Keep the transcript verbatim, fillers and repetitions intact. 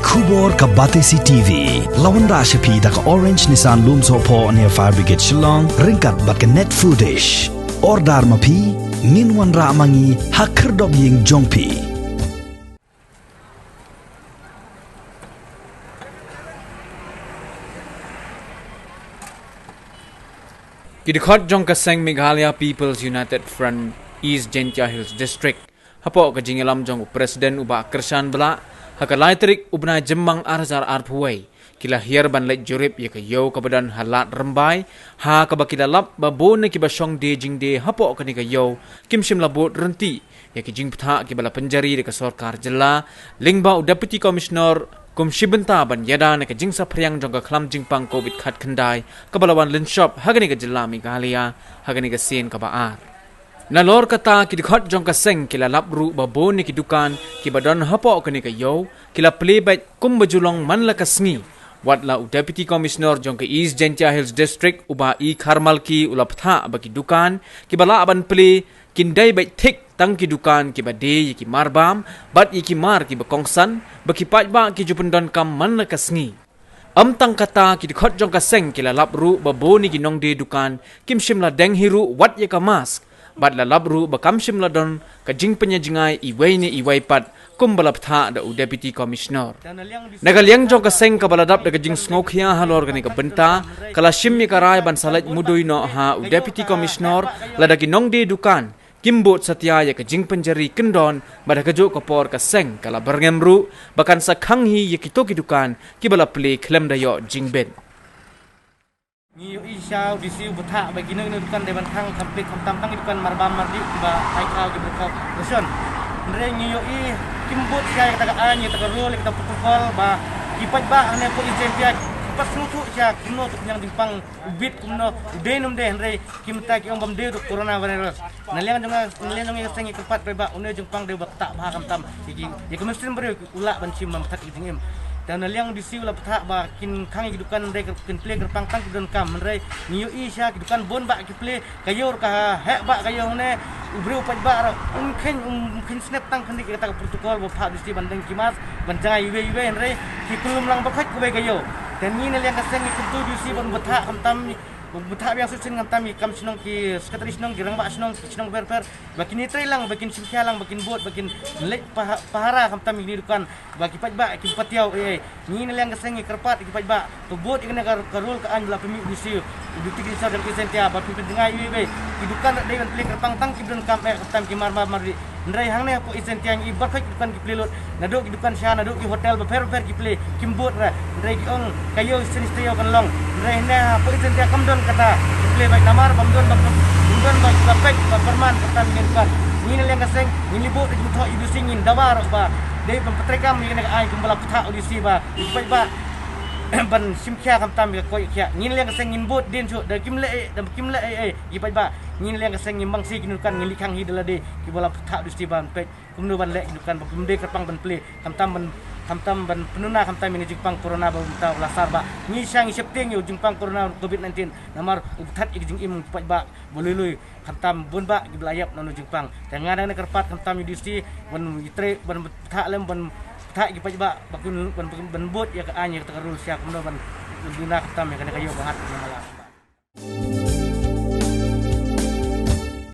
Khubor ka Batesi T V. La wanrah sha phi da ka Orange Nissan Lumsohphoh near Fire Brigade Shillong, ryngkat bad ka Net Foodish. Order ma phi, ngin wanrah ma ngi ha khyrdop ïing jong phi. Ki dkhot jong ka seng Meghalaya People's United Front East Jaintia Hills District, hapoh ka jingïalam jong u President u Bah Kyrshan Blah, ha ka lai tarik u bnai Jymmang ar hajar arphew wei, ki la hiar ban leit jurip ïa ka ïew kaba don ha Lad Rymbai, ha kaba ki la lap ba bun na kiba shong die jingdie hapoh kane ka ïew kim shym la bud ryntih ïa ki jingbthah kiba la pynjari da ka sorkar jylla, lyngba u Deputy Commissioner, kum shi bynta ban ïada na ka jingsaphriang jong ka khlam jingpang Covid khatkhyndai kaba la wan lynshop ha kane ka jylla Meghalaya ha kane ka sien kaba ar. Nalor kata, ki dkhot jong ka seng ki la lap ruh ba bun na ki dukan kiba don hapoh kane ka ïew ki la plie beit kumba ju long man la ka sngi. Wat la u Deputy Commissioner jong ka East Jaintia Hills District u Bah E Kharmalki u la bthah ba ki dukan kiba lah ban plie kin dei beit thik tang ki dukan kiba die ïa ki marbam bad ïa ki mar kiba kongsan, ba ki paidbah ki ju pyndonkam man la ka sngi. Ym tang kata, ki dkhot jong ka seng ki la lap ruh ba bun na ki nongdie dukan kim shym la deng hi ruh wat ïa ka mask, bad la lap ruh ba kam shym la don ka jingpynïajngai iwei ne iwei pat, kumba la bthah da u Deputy Commissioner. Na ka liang jong ka seng kaba la dap da ka jingsngewkhia halor kane ka bynta, ka la shim ïa ka rai ban sa leit mudui noh ha u Deputy Commissioner, lada ki nongdie dukan kim bud satia ïa ka jingpynjari kyndon, bad ha kajuh ka por ka seng ka la byrngem ruh ba kan sa khang hi ïa kito ki dukan kiba la plie khlem da ïoh jingbit. Ngi ïohi sha u D C u bthah ba kino kino dukan dei ban khang, khamtam tang ki dukan marbam mardih kiba ai khaw kiba khaw ration. Hynrei ngi ïohi kim bud sha ïa kata ka aiñ, ïa kata ka rule, ïa kata ka protocol ba ki paidbah hangne hapoh East Jaintia ki pat sngewthuh sha kumno u khñiang jingpang u bit, kumno u dei ne ym dei, hynrei ki mynta ki ong ba ym dei u dei u coronavirus. Na liang jong nga, na liang jong nga ka seng ngi kyrpad ba une u jingpang dei uba ktah bha khamtam ïa ki, ïa ki mynsiem briew u lah ban shim ban bthah ïa ki jingim. Te na liang D C u la bthah ba kin khang ïa ki dukan, hynrei kin plie kyrpang tang ki donkam, hynrei ngi ïohi sha ki dukan bun bah ki plie, ka ïew ruh ka heh bah ka ïew, hangne u briew u paidbah ruh um kheiñ, um kheiñ snep tang kane ïa kata ka protocol ba phah D C ban deng ki mask, ban jngai iwei iwei, hynrei ki kyllum lang ba khoit kawei ka ïew. Te ngi na liang ka seng ngi kyntu D C ban bthah khamtam, ban bthah biang suit sien khamtam ïa ki kam shnong, ki secretary shnong, ki rangbah shnong, ki shnong bapher bapher, ba kin ïatrei lang, ba kin shimkhia lang, ba kin bud, ba kin leit paha-, pahara khamtam ïa kine ki dukan, ba ki paidbah kim pat ïoh ei ei. Ngi na liang ka seng ngi kyrpad ïa ki paidbah to bud ïa kane ka, ka rule ka aiñ ba la pynmih u D C, u Deputy Commissioner jong ka East Jaintia, ba phin pynjngai iwei iwei. Ki dukan ruh dei ban plie kyrpang tang kiba donkam eh, khamtam ki marbam mardih. Hynrei hangne hapoh East Jaintia ngi i baroh ki dukan ki plie lut, naduh ki dukan sha, naduh ki hotel bapher bapher ki plie, kim bud re. Hynrei ki ong ka ïew shisien shisien ïew kan long. Hynrei hangne hapoh East Jaintia kam don kata, ki plie beit namar bym don ba, bym don ba, ba peit ba pyrman kata ki dukan. Ngi na liang ka seng ngin ïa bud, ngin thoh ïa u D C, ngin dawa ruh ba dei ban pyntreikam ïa kane ka aiñ kumba la bthah u D C ba ïa ki paidbah ban shimkhia khamtam ïa ka koit ka khiah. Ngi na liang ka seng ngin bud dien shuh, da kim leh ei, da kim leh ei ei ïa ki paidbah. Ngi na liang ka seng ngim bang sih kine ki dukan, ngin leit khang hi da lade kiba la bthah u D C ban peit kumno ban leh ki dukan ba kim dei kyrpang ban plie, khamtam ban, khamtam ban pynuna khamtam ïa une u jingpang corona ba mynta u la sar bah. Ngi sha ngi sheptieng ïa u jingpang corona Covid nineteen namar u bthah ïa ka jingim u paidbah ba lui lui, khamtam bun bah kiba la ïap na une u jingpang. Te nga dang kyrpad khamtam ïa u D C ban ïatrei, ban bthah lem, ban bthah ïa ki paidbah ba kin ban, ban, ban bud ïa ka aiñ, ïa kata ka rule sha kumno ban duna khamtam ïa kane ka ïew ba ngat na mala.